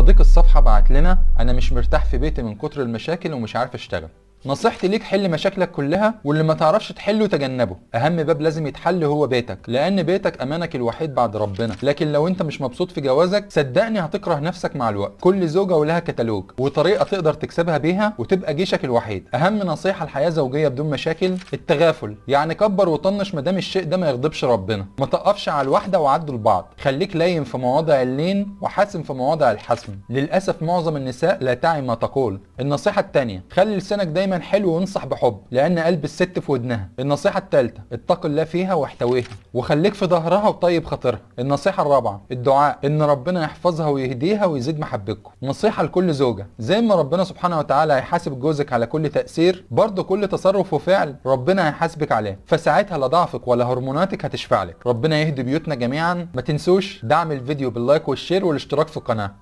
صديق الصفحة بعت لنا: انا مش مرتاح في بيتي من كتر المشاكل ومش عارف اشتغل. نصيحتي ليك حل مشاكلك كلها، واللي ما تعرفش تحله تجنبه. اهم باب لازم يتحل هو بيتك، لان بيتك امانك الوحيد بعد ربنا. لكن لو انت مش مبسوط في جوازك صدقني هتكره نفسك مع الوقت. كل زوجة ولها كتالوج وطريقة تقدر تكسبها بيها وتبقى جيشك الوحيد. اهم نصيحة الحياة زوجية بدون مشاكل التغافل، يعني كبر وطنش مادام الشيء ده ما يغضبش ربنا. ما تقفش على الواحدة وعدوا لبعض، خليك لين في مواضع اللين وحاسم في مواضع الحسم. للاسف معظم النساء لا تعي ما تقول. النصيحة الثانية، خلي لسانك دايما حلو وانصح بحب، لان قلب الست في ودنها. النصيحة الثالثة، اتق الله فيها واحتويها وخليك في ظهرها وطيب خاطرها. النصيحة الرابعة، الدعاء ان ربنا يحفظها ويهديها ويزيد محبتكم. نصيحة لكل زوجة، زي ما ربنا سبحانه وتعالى هيحاسب جوزك على كل تأثير، برضه كل تصرف وفعل ربنا هيحاسبك عليه، فساعتها لا ضعفك ولا هرموناتك هتشفع لك. ربنا يهدي بيوتنا جميعا. ما تنسوش دعم الفيديو بال like وال share والاشتراك في القناة.